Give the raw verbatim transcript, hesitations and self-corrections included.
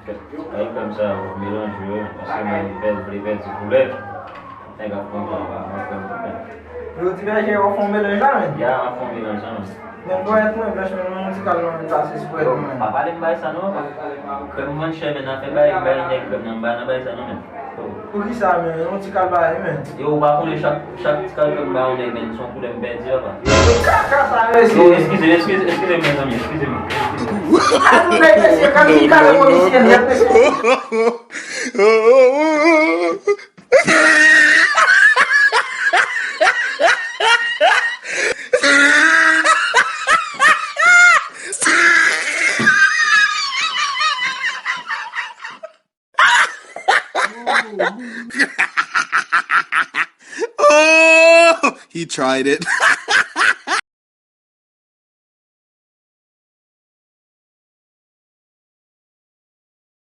Ay, kòm sa, w ap melanje yo, paske mwen pèdi, vle pèdi koulè. Nèg ap pran kòb, ap pran kòb. Yo di bèje, w ap fè yon melanj la, men. Ya, m ap fè yon melanj la, men. Men pwèt mwen, franchman, mwen, yon ti kal nan men pase sou pwèt mwen. Pa pale m bay sa non, papa. Krèm vann chè, men nan fè bay, bay nèg krèm nan, m pa nan bay sa non, men. Poukisa, men? Yon ti kal bay, men. Yo, ou pa konnen chak, chak ti kal krèm bay yon nèg, men, se yon koulè m pèdi, papa. Kaka sa, mesye. Yo, eskize, eskize, eskize m, mezanmi, eskize m. Anou nèg mesye, kan li kale komisyè nèt mesye. Oh, he tried it.